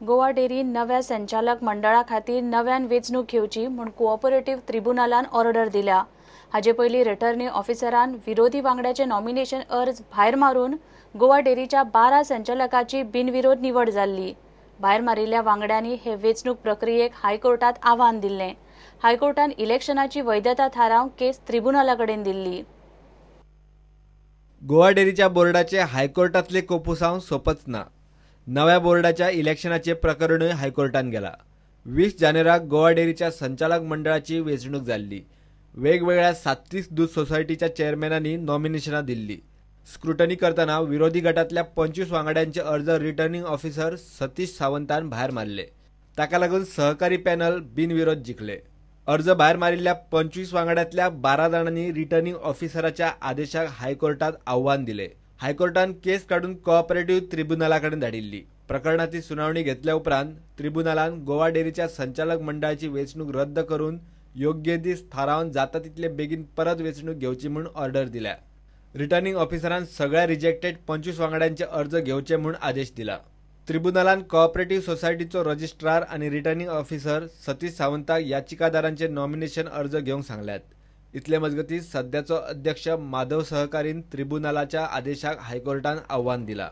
Goa dairy नव्या संचालक मंडळा खातीर नव्यान वेंचणूक घेवची म्हूण कोऑपरेटिव्ह त्रिब्युनलान ऑर्डर दिल्या. हाजे पयलीं रिटर्निंग ऑफिसरान विरोधी वांगड्याचे नॉमिनेशन अर्ज भायर मारून गोवा डेअरीच्या 12 संचालकाची बिनविरोध निवड जाल्ली. भायर मारिल्ल्या वांगड्यांनी हे वेंचणूक प्रक्रियेक हायकोर्टात आव्हान दिल्लें. हायकोर्टान इलेक्शनाची वैधता थारावन केस त्रिब्युनला कडेन दिल्ली. गोवा डेअरीच्या बोर्डाचे हायकोर्टातले कोपुसांव सोपच ना. नव्या बोर्डाच्या इलेक्शनाचे प्रकरणूय हायकोर्टान गेला. 20 जानेराक गोवा डेअरीच्या संचालक मंडळाची वेंचणूक जाल्ली. वेगवेगळ्या 37 दूध सोसायटीच्या चेअरमॅनांनी नॉमिनेशनां दिल्ली. स्क्रुटनी करतना विरोधी गटांतल्या 25 वांगड्यांचे अर्ज रिटर्निंग ऑफिसर सतीश सावंतान भायर मारले. ताका लागून सहकारी पॅनल बिनविरोध जिखले. अर्ज भायर मारिल्ल्या 25 वांगड्यांतल्या 12 जाणांनी रिटर्निंग ऑफिसराच्या आदेशाक हायकोर्टात आव्हान दिले. हायकोर्टान केस काडून कोऑपरेटिव्ह त्रिब्युनला कडेन धाडिल्ली. प्रकरणाची सुनावणी घेतल्या उपरांत त्रिब्युनलान गोवा डेअरीच्या संचालक मंडळाची वेंचणूक रद्द करून योग्य दीस थारावन जाता तितले बेगीन परत वेंचणूक घेवची म्हूण ऑर्डर दिल्या. रिटर्निंग ऑफिसरान सगळ्या रिजेक्टेड 25 वांगड्यांचे अर्ज घेवचे म्हूण आदेश दिला. त्रिब्युनलान कोऑपरेटिव्ह सोसायटीचो रजिस्ट्रार आनी रिटर्निंग ऑफिसर सतीश सावंताक याचिकादारांचे नॉमिनेशन अर्ज घेवंक सांगल्यात. इतले मजगतीं सद्याचो अध्यक्ष माधव सहकारीन त्रिब्युनलाच्या आदेशाक हायकोर्टान आव्हान दिला.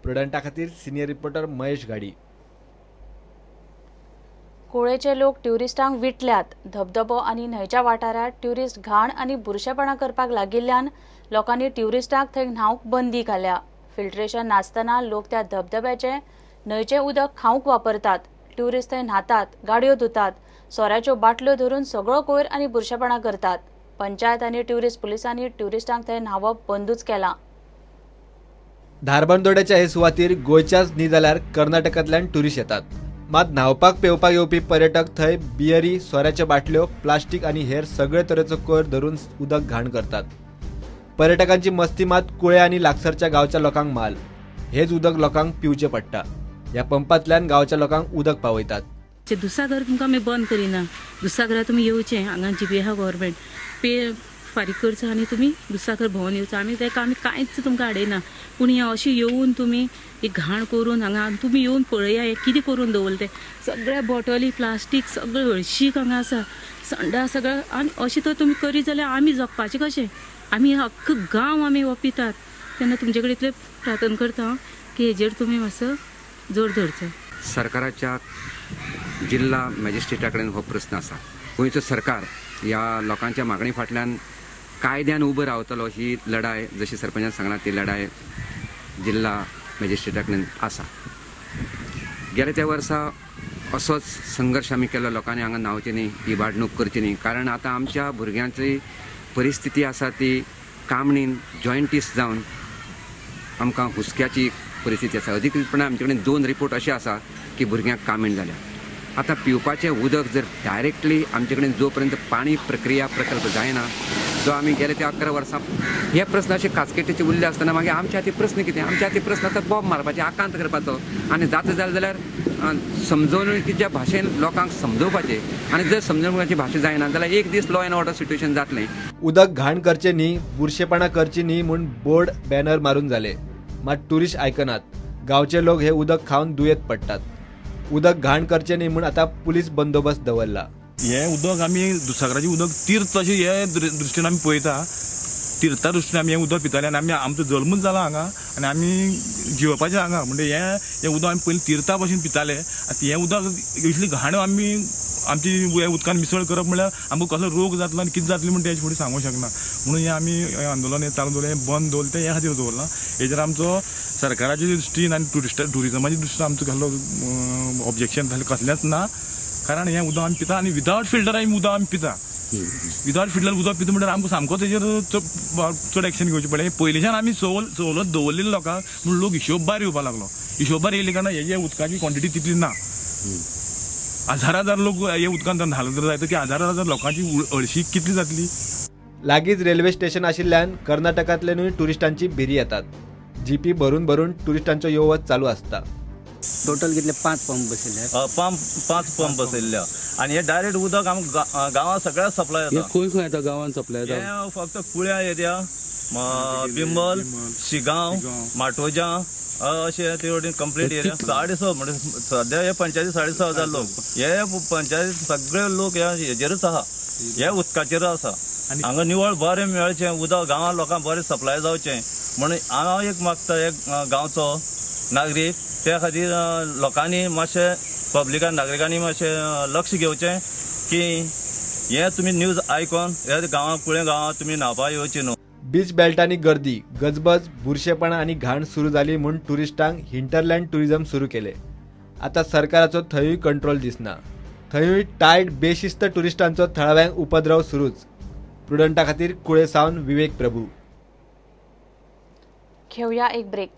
प्रुडंटा खातीर सिनियर रिपोर्टर महेश घाडी. कोळेचे लोक ट्युरिस्टांक विटल्यात. धबधबो आनी न्हंयच्या वाठारांत ट्युरिस्ट घाण आनी बुरशेपणां करपाक लागिल्ल्यान लोकांनी ट्युरिस्टांक थंय न्हावंक बंदी घाल्या. फिल्ट्रेशन नासतना लोक त्या धबधब्याचे न्हंयचें उदक खावंक वापरतात. ट्युरिस्ट थंय न्हातात, गाडयो धुतात, सोऱ्याच्यो बाटल्यो धरून सगळो कोयर आनी बुरशेपणां करतात. पंचायत आनी ट्युरिस्ट पुलिसांनी ट्युरिस्टांक थंय न्हावप बंदूच केलां. धारबांदोड्याच्या हे सुवातीर गोंयच्याच न्ही जाल्यार कर्नाटकांतल्यान ट्युरिस्ट येतात. मात न्हावपाक पेंवपाक येवपी पर्यटक थंय बियरी, सोऱ्याच्यो बाटल्यो, प्लास्टीक आनी हेर सगळे तरेचो कोयर धरून उदक घाण करतात. पर्यटकांची मस्ती मात कुळे आनी लागसरच्या गांवच्या लोकांक माल. हेच उदक लोकांक पिवचें पडटा. ह्या पंपांतल्यान गांवच्या लोकांक उदक पावयतात. दुसाघर तुमकां आमी बंद करिना. दुसाघरा तुमी येवचें, हांगा जीपी आहा गव्हर्मेंट पे फारीक करचो आनी तुमी दुसाघर भोंवन येवचो. आमी ताका आमी कांयच तुमकां हाडयना, पूण हें अशें येवन तुमी ही घाण करून हांगा तुमी येवन पळया हें कितें करून दवरलें तें. सगळे बॉटली प्लास्टीक सगळें हळशीक हांगा आसा, संडास सगळें. आनी अशें तर तुमी करीत जाल्यार आमी जगपाचें कशें? आमी अख्खो गांव आमी हो पितात. तेन्ना तुमचे कडेन इतलें प्रार्थना करता की हेजेर तुमी मातसो जोर धरचो. सरकाराच्या जिल्हा मॅजिस्ट्रेटा कडेन हो प्रस्न आसा. गोंयचो सरकार ह्या लोकांच्या मागणी फाटल्यान कायद्यान उबो रावतलो ही लढाय, जशी सरपंचान सांगला ती लढाय जिल्हा मॅजिस्ट्रेटा कडेन आसा. गेल्या त्या वर्सा असोच संघर्श आमी केलो. लोकांनी हांगा न्हांवचें न्ही, इबाडणूक करची न्ही, कारण आतां आमच्या भुरग्यांची परिस्थिती आसा ती कामणीन जॉयंटीस जावन आमकां हुस्क्याची परिस्थिती आसा. अधिकृतपणान आमचे कडेन 2 रिपोर्ट अशे आसा की भुरग्यांक कामीण जाल्या. आतां पिवपाचें उदक जर डायरेक्टली आमचे कडेन जो पर्यंत पाणी प्रक्रिया प्रकल्प जायना, जो आमी गेले त्या 11 वर्सां हे प्रस्न अशे काचकेटीचे उरले आसतना मागीर आमच्या हाती प्रस्न कितें? आमच्या हाती प्रस्न आतां बॉम्ब मारपाचे, आकांत करपाचो आनी जाता जालें जाल्यार समजवणुकीच्या भाशेन लोकांक समजोवपाचें. आनी जर समजवणुकाची भाशा जायना जाल्यार एक दीस लॉ एन्ड ऑर्डर सिट्युएशन जातलें. उदक घाण करचें न्ही, बुरशेपणां करचीं न्ही म्हूण बोर्ड बॅनर मारून जाले, मात ट्युरिस्ट आयकनात. गांवचे लोक हे उदक खावन दुयेंत पडटात. उदक घाण करचें न्ही म्हूण आतां पुलीस बंदोबस्त दवरला. हें उदक आमी दुसागराचें उदक तीर्थ अशें हे दृश्टीन आमी पळयता. तीर्था दृश्टीन आमी हें उदक पिताले आनी आमी आमचो जल्मूच जाला हांगा आनी आमी जिवपाचें हांगा. म्हणजे हें उदक आमी पयलीं तीर्था भशेन पिताले. आतां हें उदक इतली घाण आमी आमची ह्या उदकान मिसळ करप म्हणल्यार आमकां कसलो रोग जातलो आनी कितें जातलें म्हण तें फुडें सांगूंक शकना. म्हणून हें आमी आंदोलन हें चालू दवरलें, हें बंद दवरलें तें ह्या खातीर दवरलां. हेजेर आमचो सरकाराच्या दृश्टीन आनी ट्युरिजमाच्या दृश्टीन आमचो कसलो ऑब्जेक्शन जालें कसलेंच ना, कारण हें उदक आमी पिता आनी विदावट फिल्टर आमी उदक आमी पिता. विदावट फिल्टर उदक पिता म्हणल्यार आमकां सामको तेजेर चड एक्शन घेवचें पडलें. पयलींच्यान आमी सवलत दवरलेली लोकांक म्हूण लोक हिशोबार येवपाक लागलो. हिशोबार येयले कारणान हेजे उदकाची क्वॉन्टिटी तितली ना. हजार हजार लोक हे उदकान न्हाले जर जायत की हजार हजार लोकांची हळशीक कितली जातली. लागींच रेल्वे स्टेशन आशिल्ल्यान कर्नाटकांतल्यानूय ट्युरिस्टांची भिरी येतात. जीपी भरून भरून ट्युरिस्टांचो यो वच चालू आसता. टोटल कितले 5 पंप बसयले? पंप 5 पंप बसयल्ले आनी हे डायरेक्ट उदक आमकां गांवांत सगळ्याक सप्लाय जाता. खंय खंय येता गांवांत सप्लाय जाता? हें फक्त कुळ्या एरिया, बिंबल, शिगांव, माटोजा अशें ते वटेन कंप्लीट एरिया. 6.5 म्हणजे सद्या हे पंचायती 6,500 लोक, हे पंचायती सगळे लोक ह्या हेजेरूच आहा, हे उदकाचेर आसा. हांगा निवळ बरें मेळचें उदक, गांवांत लोकांक बरें सप्लाय जावचें म्हणून हांव एक मागता एक गांवचो नागरीक, त्या खातीर लोकांनी मातशें पब्लिकान नागरिकांनी मातशें लक्ष घेवचें की हे तुमी न्यूज आयकोन ह्या गांवांत कुळें गांवांत तुमी न्हांवपा येवची न्हू. बीच बेल्टांनी गर्दी, गजबज, बुरशेपणां आनी घाण सुरू जाली म्हूण ट्युरिस्टांक हिंटरलँड ट्युरिझम सुरू केले. आतां सरकाराचो थंयूय कंट्रोल दिसना. थंयूय टायट बेशिस्त ट्युरिस्टांचो थळाव्यांक उपद्रव सुरूच. प्रुडंटा खातीर कुळे सावन विवेक प्रभू. घेऊया एक ब्रेक.